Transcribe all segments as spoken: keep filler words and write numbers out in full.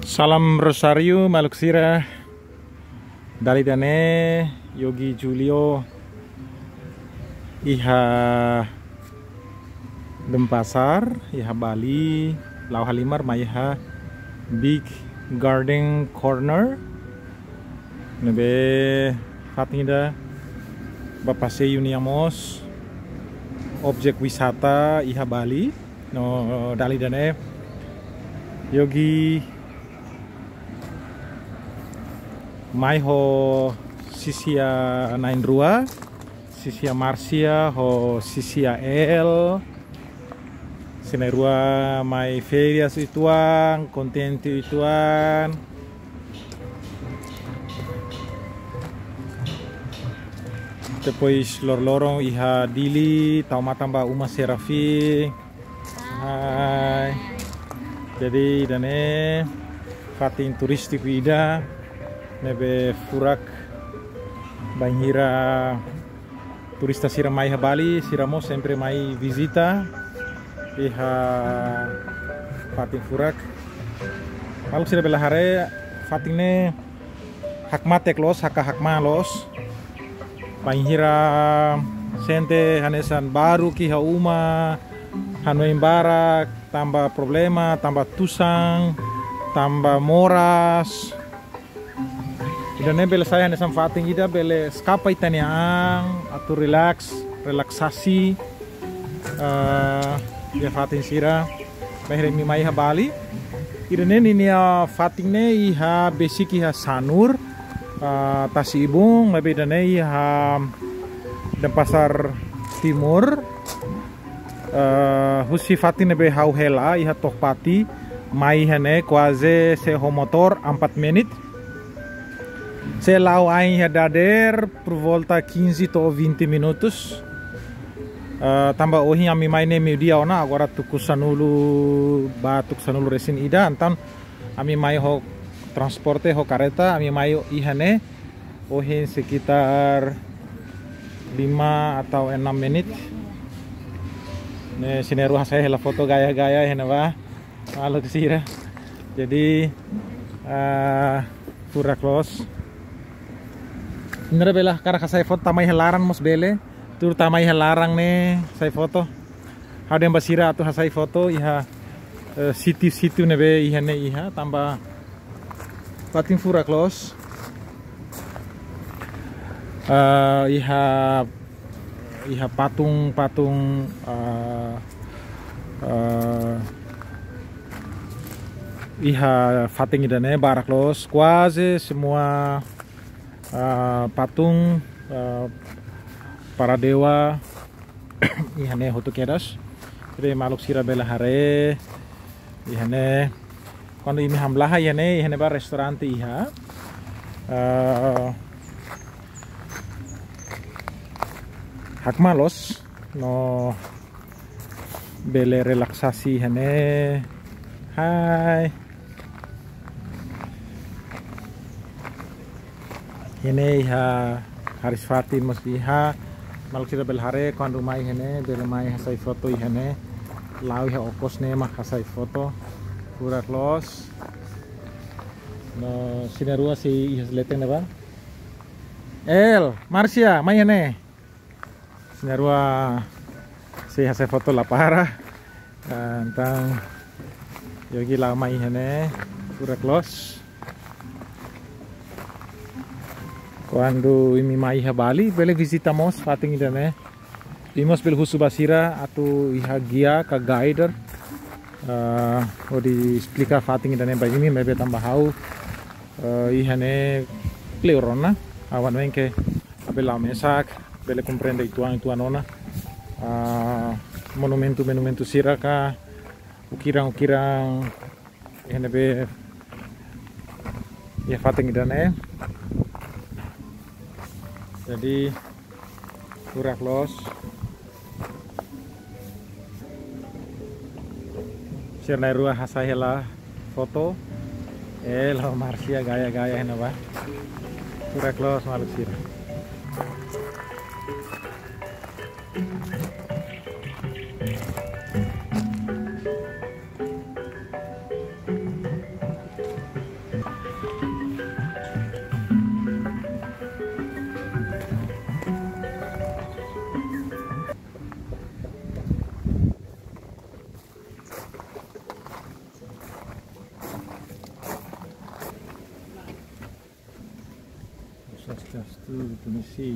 Salam Rosario, maluk sira. Dala ida-ne'e, Yogi Julio iha Denpasar, iha Bali, la'o halimar mai iha Big Garden Corner. Ne'ebé fatin ida ba paseiu nian mós, objek wisata iha Bali. No dala ida-ne'e, Yogi mai ho sisia na'in-rua, sisia Marcia ho sisia El. Sira na'in-rua mai férias uitoan, kontente uitoan. Depois loroloron iha Dili, tau matan ba uma Serafi. Hai. Jadi ida-ne'e fatin turístiku ida ne'ebé furak bainhira turista sira mai iha Bali, sira mós sempre mai vizita iha fatin furak. Maluk sira bele haree, fatin ne'e hakmatek loos, haka hakmaan loos. Bainhira sente hanesan baruk iha uma, hanoin barak, tanba problema, tanba tusan, tanba moras. Ida-ne'e bele sai hanesan fatin ida bele eskapa ita-nia an, atu relax, relaksasi. Eh, iha fatin sira bainhira imi mai iha Bali. Ida-ne'e ninia fatin ne'e iha besik iha Sanur, eh, tasi ibun, maibé ida-ne'e iha Denpasar Timur. Eh, husi fatin ne'ebé ha'u hela iha Tohpati, mai iha ne'e kuaze se ho motór empat menit. Se la'o ain iha dadeer por volta quinze to'o vinte minutos. Eh, tanba ohin ami mai ne'e meiudia ona, agora tuku sanulu, ba tuku sanulu resin ida, entaun ami mai ho transporte, ho kareta, ami mai iha ne'e ohin sekitar lima atau enam menit. Ne'e sira na'in-rua hasai hela foto gaya-gaya iha ne'ebá. Maluk sira. Jadi, ah, furak loos. Sira na'in-rua bele hakarak hasai foto tama iha laran mós bele. Tuur tama iha laran ne'e hasai foto. Ha'u dehan ba sira atu hasai foto iha, eh, sítiu-sítiu ne'ebé iha ne'e iha, tanba fatin furak loos. Eh, iha, iha patung-patung, eh, eh, iha fatin ida-ne'e barak loos, kuaze semua, eh, patung, eh, para dewa iha ne'e hotu kedas. Jadi maluk sira bele haree iha ne'e. Kuandu imi hamlaha iha ne'e, iha ne'ebá restaurante iha. Eh, hakmaan loos no bele relaksasi iha ne'e. Hai. Iha ne'e iha hariis-fatin mós iha. Maluk sira bele haree kuandu mai iha ne'e, bele mai hasai foto iha ne'e. La'o iha okos ne'e mak hasai foto. Furak loos. No sira na'in-rua sei iha leten ne'ebá. El, Marcia, mai iha ne'e. Sira na'in-rua sei hasai foto la para. Ah, entaun, Yogi la'o mai iha ne'e, furak loos. Kuandu imi mai iha Bali, bele vizita mós fatin ida-ne'e. Imi mós bele husu ba sira atu iha gia ka guide. Ah, hodi esplika fatin ida-ne'e ba imi, maibé tanba ha'u, eh, iha ne'e kleur ona, ha'u hanoin ke ha'u bele la'o mesak, bele komprende uitoan-uitoan ona. Ah, monumentu-monumentu sira ka, ukiran-ukiran iha ne'ebé iha fatin ida-ne'e. Jadi, furak loos. Sira na'in-rua hasai hela foto. Eh, la'o Marcia gaya-gaya iha ne'ebá. Furak loos maluk sira. Just to, to see.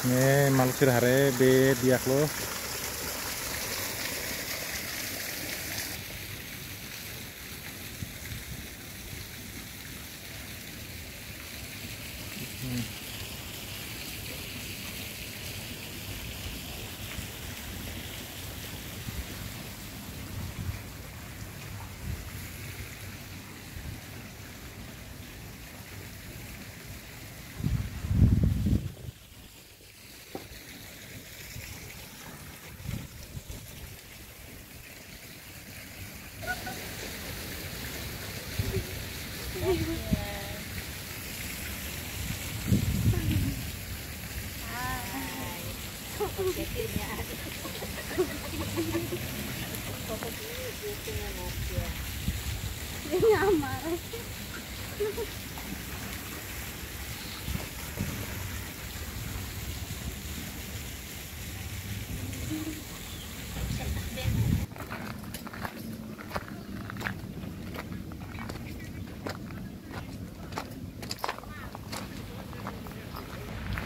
Ne'e maluk sira haree bee di'ak loos.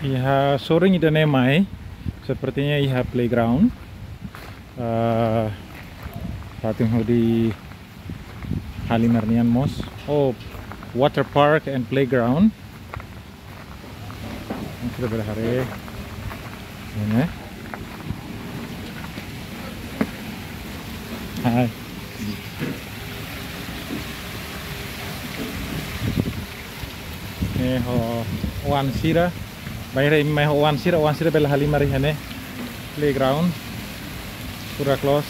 Iha sorin ida-ne'e mai, sepertinya iha playground. Eh, fatin hodi halimar nian mós. Oh, water park and playground. Sira bele haree. Ne'e. Hai. Ne'e ho oan sira. Bainhira imi mai ho oan sira, oan sira bele halimar iha ne'e. Playground. Furak loos.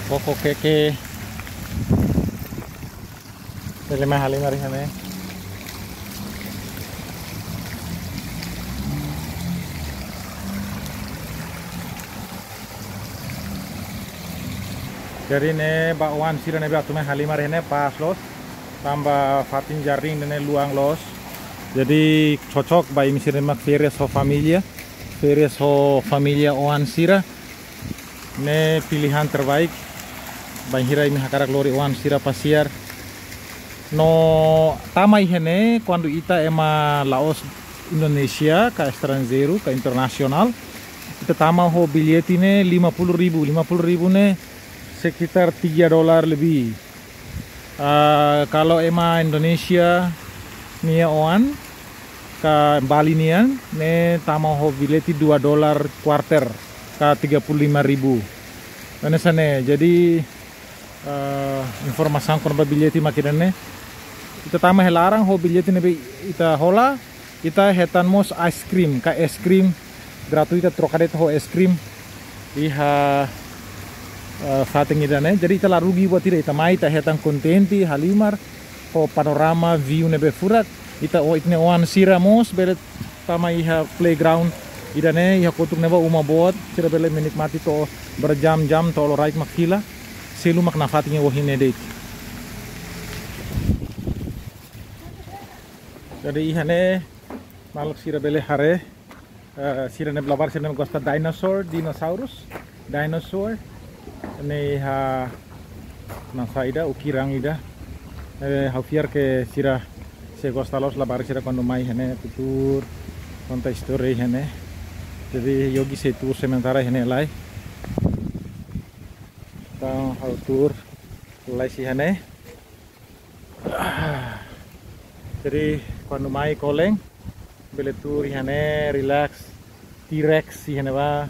Koko keke. Bele mai halimar iha ne'e. Jadi ne'e ba oan sira ne'ebé atu mai halimar iha ne'e pas loos. Tanba fatin jardín ne'e luan loos. Jadi cocok ba imi sira mak férias ho família. Férias ho família oan sira. Ne'e pilihan terbaik. Bainhira imi hakarak lori oan sira pasiar. No tama iha ne'e, kuandu ita ema la'ós Indonézia, ka estranjeiru, ka internasionál, ita tama ho billete ne'e lima puluh ribu, lima puluh ribu ne'e sekitar tiga dolar lebih. Ah, kalau ema Indonézia nia oan, ka Bali nian, ne'e tama ho billete dua dolar kuarter, ka tiga puluh lima ribu. Hanesan ne'e, jadi, eh, informasaun kona-ba billete mak ida-ne'e. Ita tama iha laran ho billete ne'ebé ita hola, ita hetan mós ice cream, ka es krim gratuita, troka de'it ho es krim. Iha, eh, fatin ida-ne'e. Jadi ita la rugi buat ida, ita mai ita hetan kontente, halimar, ho panorama view ne'ebé furak. Ita o itne oan sira mós bele tama iha playground ida-ne'e, iha kotuk ne'ebá uma boot, sira bele menikmati to'o berjam-jam to'o loraik mak fila, selu mak nafatin iha ohin ne'e de'it. Jadi iha ne'e maluk sira bele haree, eh, sira ne'ebé labarik sira ne'ebé gosta dinosaur, dinosaurus, dinosaur. Ne'e iha nasa ida, ukirang ida. Eh, ha'u fiar ke sira sei gosta loos labarik sira kuandu mai iha ne'e tutur, konta istória iha ne'e. Jadi Yogi sei tuur sementara iha ne'e lai. Entaun ha'u tuur lai iha ne'e. Jadi kuandu mai Koleng bele tuur iha ne'e, relax, T-Rex iha ne'ebá,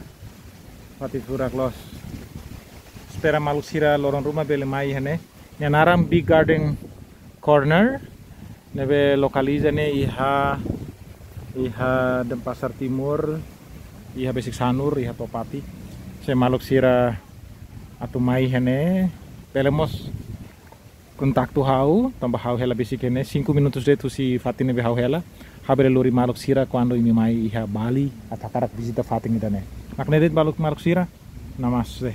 fatin furak loos. Espera maluk sira loron ruma bele mai iha ne'e. Nia naran Big Garden Corner, ne'ebé lokaliza ne'e iha, iha Denpasar Timur, iha besik Sanur, iha Tohpati. Se maluk sira atu mai iha ne'e, bele mós kontaktu ha'u, tanba ha'u hela besik iha ne'e, cinco minutos de'it husi fatin ne'ebé ha'u hela. Ha'u bele lori maluk sira kuandu imi mai iha Bali atu hakarak vizita fatin ida-ne'e. Mak ne'e de'it maluk, maluk sira, namaste.